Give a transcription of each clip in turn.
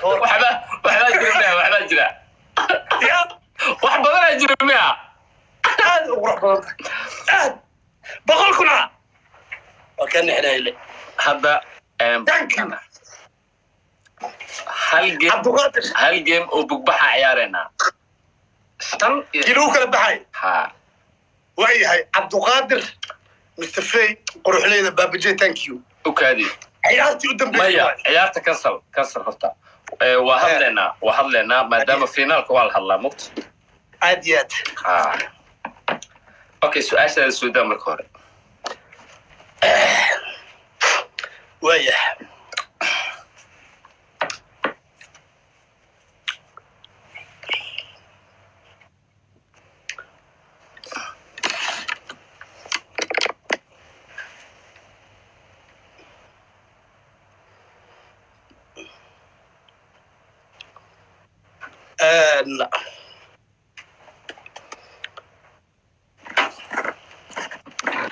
Waxba waxbaa jira miya? Waxbaa jira. Ya. Wax badanaa jira miya? Aad u qurux badan tahay, aad 100,000 ah waa kaa nixinayle. Hadda Thank you. Hal game. Cabduqaadir. Hal game oo bugbaxa ciyaareynaa, shan iyo kii lagu kala baxay. Ha. Waayahay, Cabduqaadir Mustafey quruxleyda baabajey, thank you. Ukaadi. Ciyaartii u dambeysay. Maya. Waay. Ciyaarta cancel, cancel horta. Waa hadlaynaa, waa hadlaynaa, maadaama finaalka waa la hadlaa mugta. Aad iyo aad. Ha, okay, su-aashaada soo daa marka hore. Waayahay.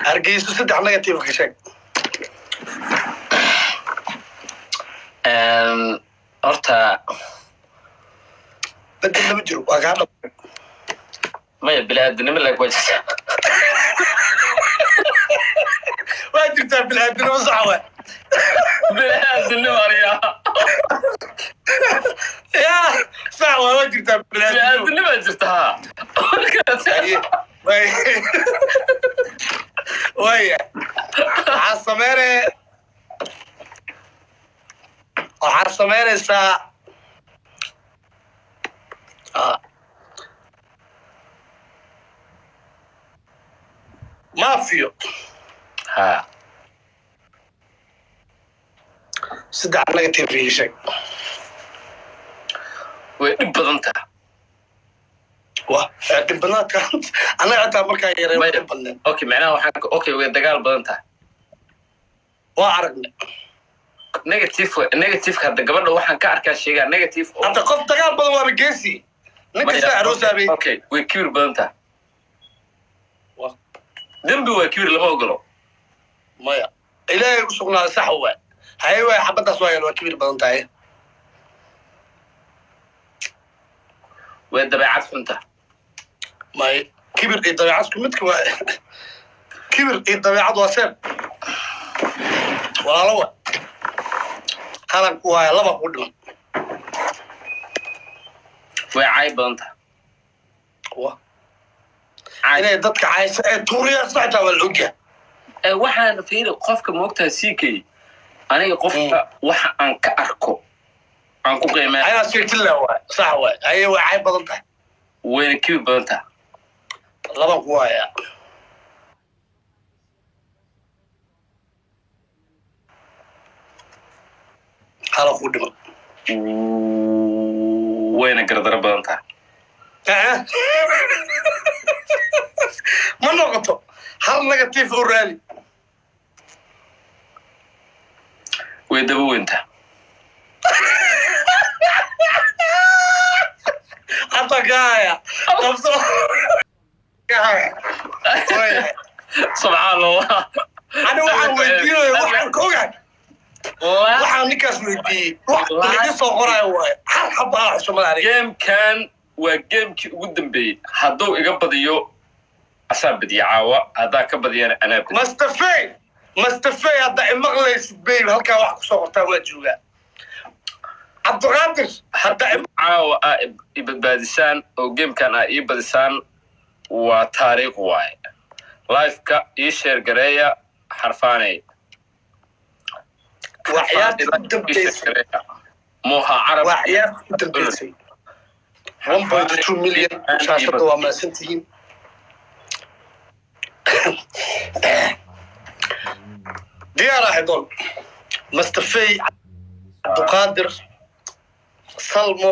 Hargeyso saddex negative ka sheeg. Horta bedel lama jiro, waa kaa dhab. Maya, bini-aadinimo lag waa jirtaa. Waa jirtaa bilaadanimo, sax waay. Bini-aadinimo ariya. Ya, sax waay, waa jirtaa bilaadanimo. Bini-aadinimo jirta, ha. Haye, waaya, waxaa sameynaysaa mafio. Ha. Saddex negative ii sheeg. Way dhib badan taha. Wa dhib badnaadka annaga xitaa markaa yareen waa Maya. dhib badneed. Okay, macnaha waxaan, okay, way dagaal badan tahay. Waa aragnay. Negative, negativeka hadda gabadha waxaan ka arkaa sheegaa negative oo Hadda qof dagaal badan waaba geesi, nin Maya, kasta aroosaabay. Okay, way kibir badan tahay. Dembi waa kibir, lama ogolo. Maya, Ilaahay u sugnaaday, sax waay. Haye, waay, xabadaas waa yeel, waa kibir badan tahay. Way dabeecad xun tahay. May, kibir iyo dabeecad isku midka waa. Kibir iyo dabeecad waa seeb walaalo wa halan ku waaya, laba ku dhiman. Way caay badan tahay. Wa Caay. Inay dadka caysa ee tuuriya saxtaa waa la ogyahay. Waxaan fiiri qofka moogtaha ck aniga qofka waxa aan ka arko aan ku qiimeyn. Ayaad sheegtin le waay, sax waay. Haye, way cay badan tahay. Wayna kibir badan tahay. Laban ku waaya. Hala ku dhiman. Wayna gardaro badan tahay. Ma noqoto, hal negative u raali. Way daba weyn tahay. Hadda gaaya qabso gaaya. Subxaan Allah. Ani waxaan weydiinaya, waxaan ka ogahay, waxaan ninkaas weydiiyey wax laga soo qoraayo waaye, hal xaba ah xusumada aniga. Gamekan waa gamekii ugu dambeeyey. Hadduu iga badiyo asaa badiya caawa, haddaa ka badiyana anaa badiyo. Mustafey, Mustafey, hadda imaqlaysid babe, halkaa wax kusoo qortaa waa joogaa. Cabdiqaadir hadda Caawa aa i badbaadisaan oo gamekan aa ii badisaan waa taariikh waaye. Liveka ii share gareeya, xarfaaney. Waa ciyaartii u dambeysay. Moha Carab. Waa ciyaartii u dambeysay. 1.2 million shaashada, waa mahadsantihiin. Diyaar ahay doon. Mustafey, Cabdiqaadir, Salmo,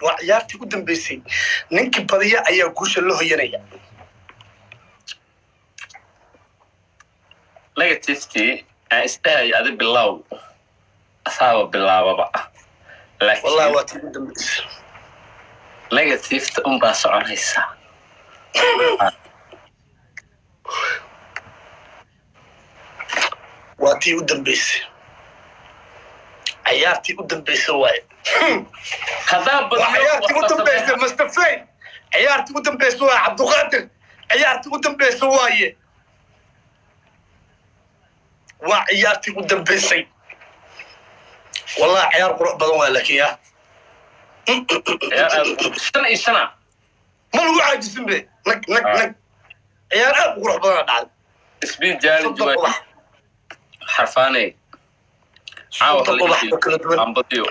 waa ciyaartii u dambeysay. Ninkii badiya ayaa guusha la hoyanaya. Negativekii aan isdhahay adi bilow asaaba bilaababa. Wallahi. Laakiin Waa tii u dambeysay. Negativeta unbaa soconaysa. Waa tii u dambeysay. Ciyaartii u dambaysa waaye. Haddaa Waa badiyo ciyaartii u wax la dambaysa sameeyaa. Mustafay. Ciyaartii u dambaysa waaye Cabduqaadir. Ciyaartii u dambaysa waaye. Waa ciyaartii u dambaysay. Wallahi ciyaar qurux badan waa laakiin yaa. Ciyaar aad u qurux, 5-5. Ma lagu caajisin be. Nag nag nag. Ciyaar aad u qurux badan dhacday. Speed challenge 30 waay. Ubax. Xarfaaney caawa. 30 ubax oo kala duwan. Aan badiyo.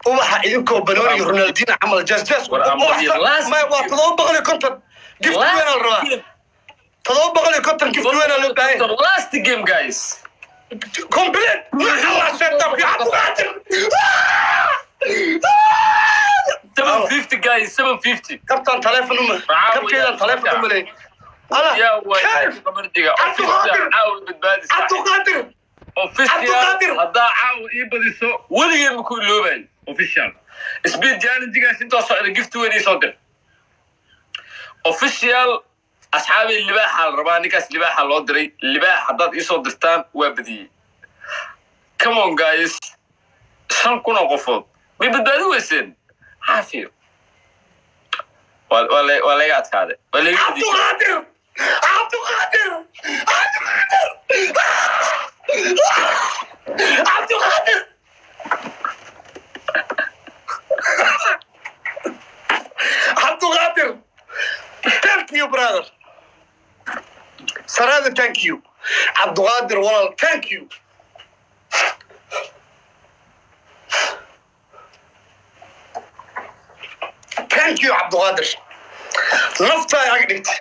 Ubaxa idinkoo banooniga Ronaldinho camal jas jas. War aan badiyo. Last Maya, waa 750 gift weyn aa la rabaa. 750 gift weyn aa loo baahan yahay. Last game, guys. Complete. Allah setup ya Cabduqaadir. 750, guys, 750. Kabtaan taleefon uma. Kabteedan taleefon uma leeyahay. Ala. Yaa waay. Kayf. Qabardiga Cabduqaadir. caawa badbaadisa. Cabduqaadir. Official. Cabduqaadir. Haddaa caawa ii badiso, weligeen ma ku iloobayo. Official speed challenge-gaas intoo socda gift weyn ii soo dir. Official asxaabi, libaaxa la rabaa. Ninkaas libaaxa loo diray. Libaax haddaad iisoo dirtaan waa badiyey. Come on, guys, 5,000 oo qofood may badbaadi weyseen. Caafiyo, waa laga adkaaday, waa laga badiyey. Cabduqaadir. Cabduqaadir. Cabduqaadir. Cabduqaadir. Cabduqaadir. Thank you, brother. Sarada, thank you. Cabduqaadir walaal, thank you. Thank you, Cabduqaadir. Naftaa ag dhigtay.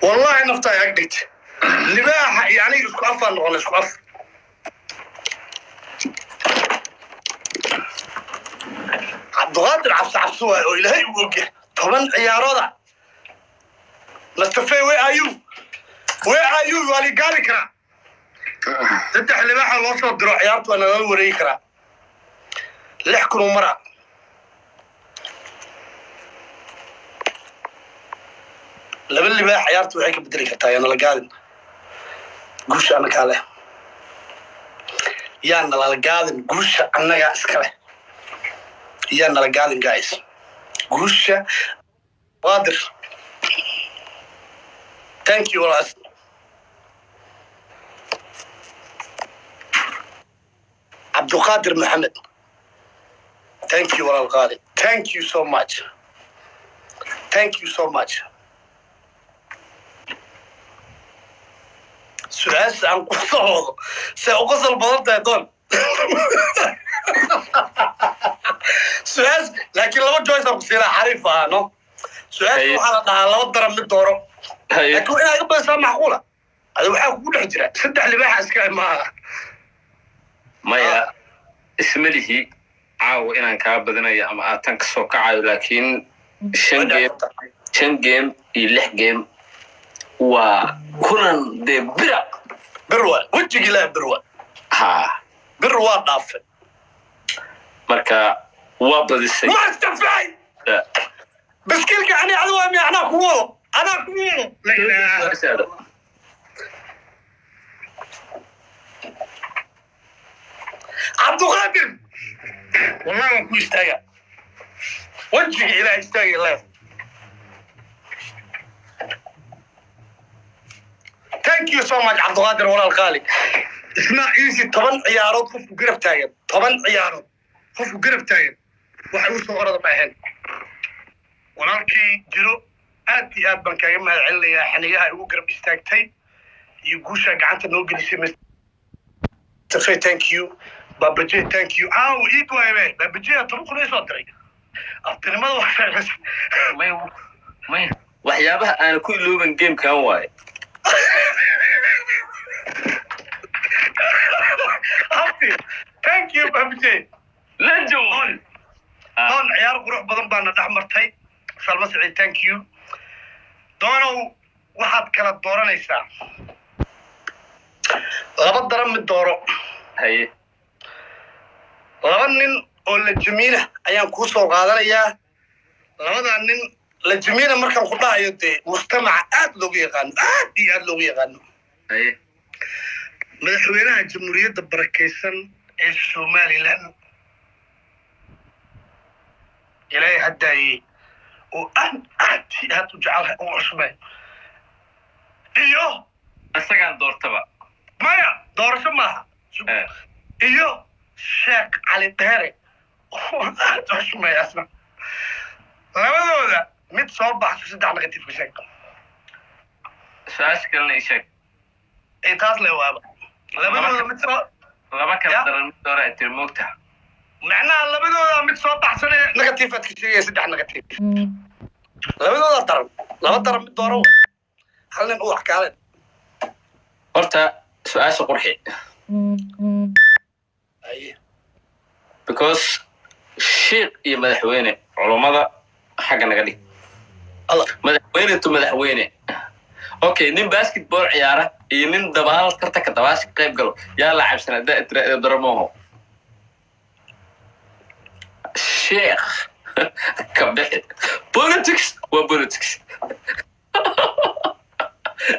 Wallahi naftaa ag dhigtay. Libaaxa iyo aniga isku afaan noqonay, isku af. Cabduqaadir cabsi cabsi waay oo Ilaahay uu ogyahay. 10 ciyaarooda. Mustafa, where are you? Where are you? Waa la gaari karaa. Saddex libaaxa loo soo diro, ciyaartu waa nalala wareegi karaa. 6,000 u mara. Laba libaax ciyaartu waxay ka bedeli kartaa. Yaa nala gaadin. Guusha annagaa leh. Yaa nalala gaadin. Guusha annagaa iska leh. Yaa nala gaadin, guys. Guusha Qaadir. Thank you, walaas. Cabduqaadir Maxamed, thank you, walaal qaali. Thank you so much, thank you so much. Su-aasha aan ku soo wado say u qosol badan tahay doon su-aas, laakiin laba choice aan ku siinaa. Xariif ahaa no. Su-aasha waxaa la dhahaa laba daran mid dooro. Laakiin waa inaad iga badisaa macquula. Adi waxaa kugu dhex jira saddex libaaxa iska maaha. Maya, isma lihi caawa inaan kaa badinayo ama aad tan kasoo kacayo, laakiin shan game, shan game iyo lix game waa kulan dee bira. Bir waa wejigi Ilaah, bir waa. Ha. Bir waa dhaafay. Marka waa badisay. Mustafay, baskilka ani adi waa miya? Anaa kugu wado, anaa kugu wado. La ilaaha. Cabduqaadir, wallahi waan ku istaaga, wejiga Ilaah istaaga Ilaah. Thank you so much, Cabduqaadir walaal qaali. Isna easy. 10 ciyaarood qofku garab taagan, 10 ciyaarood qofku garab taagan, waxa uu soo orada ma ahayn. Walaalkii jiro, aad iyo aad baan kaaga mahad celinayaa xaniyaha igu garab istaagtay iyo guusha gacanta noo gelisay. Mr. Thank you. Babaje, thank you. Aaw iid waaybe Babaje 10,000 ii soo diray. Aftinimada wax sheegays. Maya, maya, waxyaabaha aana ku ilooban gamekan waaye. Abti, thank you, Babaje. Legend. Doon, ciyaar qurux badan baana dhex martay. Salma Siciid, thank you. Doonow, waxaad kala dooranaysaa laba daran mid dooro. Haye. Laba nin oo lajamiina ayaan kuu soo qaadanayaa. Labadaa nin lajamiina markaan ku dhahayo, dee mujtamaca aad loogu yaqaano, aad iyo aad loogu yaqaano. Haye. Madaxweynaha Jamhuuriyadda barakaysan Ee Somaliland Ilaahay haddaayey oo aan aad iyo aad u jecelahay oo cusbay iyo Isagaan doortaba. Maya, doorasho maaha. Iyo Sheekh Cali Dheere oo aad u xushmeeya asna, labadooda mid soo baxso, saddex negative ka sheeg. Su-aasha kalena ii sheeg. Ee taas le waaba labadooda mid soo Laba kala Ya. daran mid doora ay tiri, moogta. Macnaha labadooda mid soo baxsanee negative aad ka sheegaya, saddex negative. Labadooda daran, laba daran mid dooro, hal nin u wax kaalen. Horta su-aasha qurxi. Aye. Because sheikh iyo madaxweyne, culummada xagga naga dhig. Allah. Madaxweyne to madaxweyne, okay, nin basketball ciyaara iyo nin dabaal tartanka dabaasha ka qayb galo, yaa la cabsan? Haddaa tira daro mooho, sheekh ka bixi. Politics waa politics,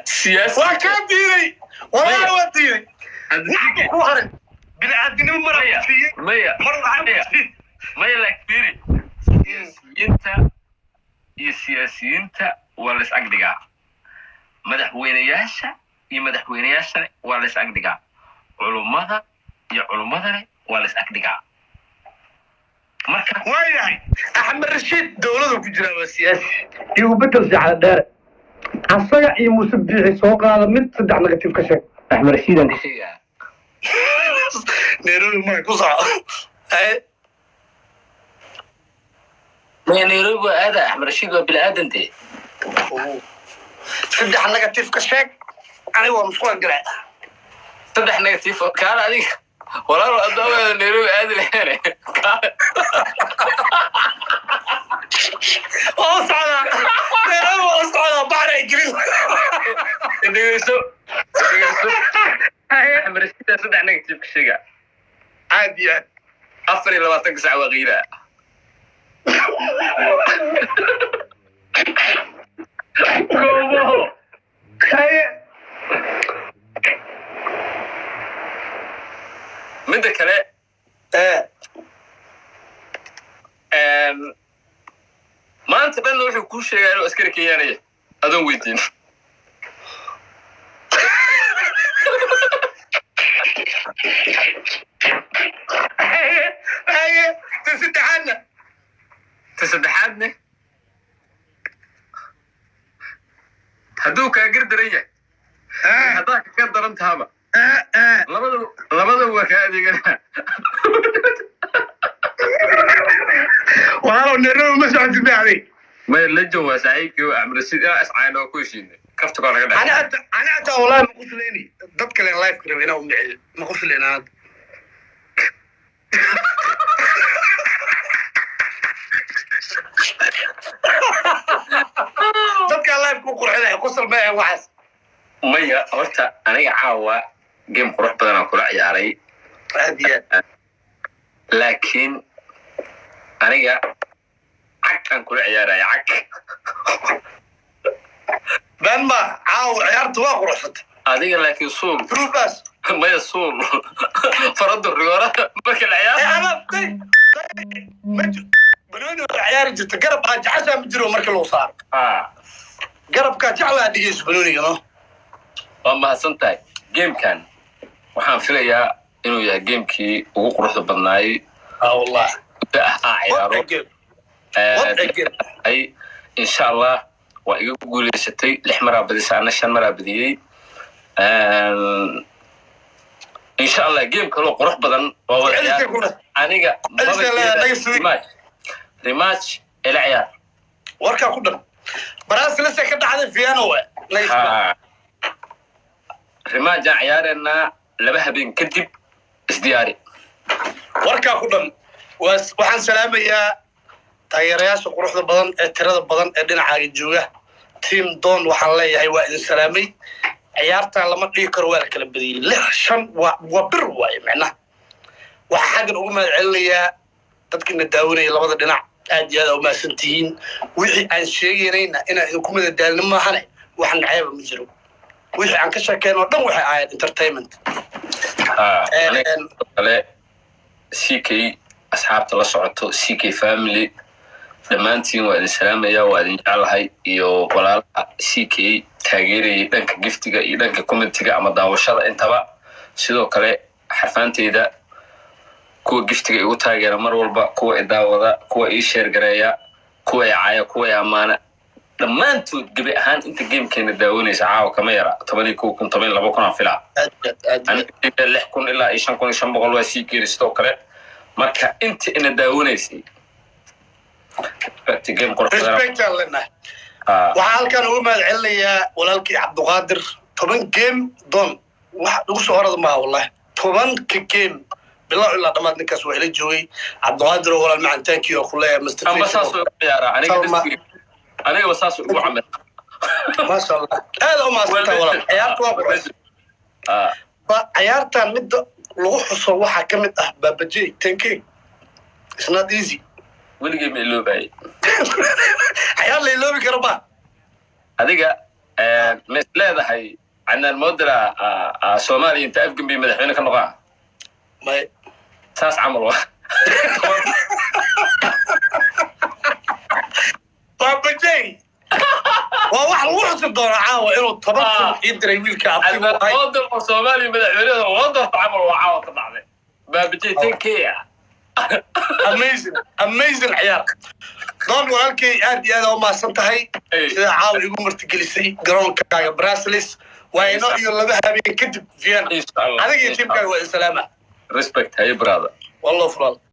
siyaasi. Waa kaa diiday, wallahi waa diiday. Waxba ku haray bini'aadinimo mara Maya. ku siiyey. Maya. Mar waxaan ku Maya. siiyey. Maya, like fiiri, siyaasiyiinta iyo siyaasiyiinta waa la is agdhigaa, madaxweyneyaasha iyo madaxweyneyaashane waa la is agdhigaa, culummada iyo culummadane waa la is agdhigaa marka. Waayahay, Axmed Rashiid dowladu ku jiraa, waa siyaasi. Igu bedel Sicala Dheere, asaga iyo Muuse Biixi soo qaada mid, saddex negative ka sheeg. Axmed Rashiidaan ka sheegaa. Nairobi mara ku soco. Haye. Maya, Nairobi waa aada. Axmed Rashiid waa bini aadan dee. Saddex negative ka sheeg, aniga waa musqulan galaa. Saddex negative kaala adiga walaalo adoogaada Nairobi aadi laheene kaala. Waa u socdaa Nairobi, waa u socdaa, baxra ay gelin. Dhegeyso, dhegeyso. Axmed Rashiid saddex negative ka sheegaa. Aad iyo aad. 24-ka sac waa qiilaa. Goobo. Haye. Midda kale, maanta dhanna wuxuu kuu sheegaa inuu askari kenyaanaya adoon weydiin. Haye, haye, ta saddexaadna? Ta saddexaadne, hadduu kaa gar daran yahay, haddaa kaga daran tahaba, labada labada waa kaa adeeganaa. Walaalow, Nairobi ma socotid bacday. Maya, lejo waa saaxiibkii waa Axmed Rashiid, inaa iscayn oo ku heshiinay, kafta koo naga ana dhacay. Hata ana hataa wallahi ma qusleyni, dad kale live ka raba inaa u miciyo, ma qusleyna hadda. Dadka live ku qurxinaya qosol ma ahan waxaas. Maya, horta aniga caawa game qurux badan aan kula ciyaaray. Aad iyo aad. Laakiin aniga cag aan kula ciyaaraya, cag. Been ma caawa, ciyaarta waa quruxsatay. Adiga laakiin suul. Trupas. Maya, suul faradu rigoorada marka la ee ciyaar. Ama day ma jiro banooni waa ciyaari jirta, garab aa jeceshaa ma jiro marka lagu saaro. Garabkaa jeclaa dhigayso banooniga no. Waa mahadsan tahay. Gamekan waxaan filayaa inuu yahay gamekii ugu quruxda badnaayay Ah, wallahi. muddo ah aa What ciyaaro. a game, what a game. Ay, insha Allah waa iga guuleysatay, lix maraa badisay, ana shan maraa badiyey. Insha Allah game kaloo qurux badan waa wada Celisay ciyaar. Ku dheh. Aniga Celisay leedahay, naga sugi. Rematch, rematch ila ciyaar. Warkaa ku dhan Barasilise ka dhacday Vienna wa. Ha, rematch aan ciyaareynaa 2 habeen kadib, isdiyaari. Warkaa ku dhan. Waxaan salaamayaa taageerayaasha quruxda badan ee tirada badan ee dhinacaaga jooga, team Don. Waxaan leeyahay waa idin salaamay. Ciyaartan lama dhihi karo waa la kala badiyey, 6-5 waa bir waaye. Macnaha waxaa xaggan ugu mahad celinayaa dadkina daawanaya labada dhinac, aad iyo aad aa umahadsan tihiin. Wixii aan sheegaynayna inaan idinku madadaalno maahane, wax naceeba ma jiro. Wixii aan ka sheekeyn oo dhan waxay ahayd entertainment. Ha, aniga kale. CK, asxaabta la socoto, CK family, dhammaantiin waa idin salaamaya, waa idin jeclahay, iyo walaalaha CK taageerayay dhanka giftiga iyo dhanka commentiga ama daawashada intaba. Sidoo kale xarfaanteyda, kuwa giftiga igu taageera mar walba, kuwa i daawada, kuwa ii share gareeya, kuwa i caaya, kuwa i ammaana, dhammaantood gebi ahaan inta gamekeena daawanaysa caawa kama yara 11,000, 12,000 aan filaa. Aad iyo aad, aad iyo aad. Aniga 6000 ilaa iyo 5500 waa sii geeri. Sidoo kale marka inta ina daawanaysay, respect, game qurux badan. Respect aan leenahay. Ah. Waxaa halkan ugu mahad celinayaa walaalkii Cabduqaadir. 10 game don wax ugu soo horada maaha wallahi. 10-ka game bilow ilaa dhammaad ninkaas waa ila joogay. Cabduqaadir oo walaal macan, thank you oo ku leeyahay, Mr. Amba saas ugu ciyaaraa aniga. Salma. Anigaba saas ugu camil. Maasha Allah, aad u mahadsantahay walaal, ciyaarta waa qurux. Ah. Ba ciyaartan midda lagu xuso waxaa ka mid ah Baabajey 10K. It's not easy. Weligay ma iloobayay. Ciyaar la iloobi karo ba. Adiga ma is leedahay Cadnaan Moodira Soomaaliya inta afgembi madaxweyne ka noqaa? May. Saas camal wa. Baabajey waa wax lagu xusi doonaa caawa inuu 10,000 ii diray wiilka abtigu Cadnaan ahay. Moodir oo Soomaaliya madaxweynaha loo doorto camal waa caawa ka dhacday Baabajey 10K ah. Amazing, amazing ciyaar. Doon walaalkay, aad iyo aad aa u mahadsan tahay sida caawa igu martigelisay garoonkaaga Brussels. Waa inoo iyo 2 habeen kadib Vienna. Insha Allah. Adiga iyo tiimkaaga waa insalaama. Respect, haye brother. Wallah fulaal.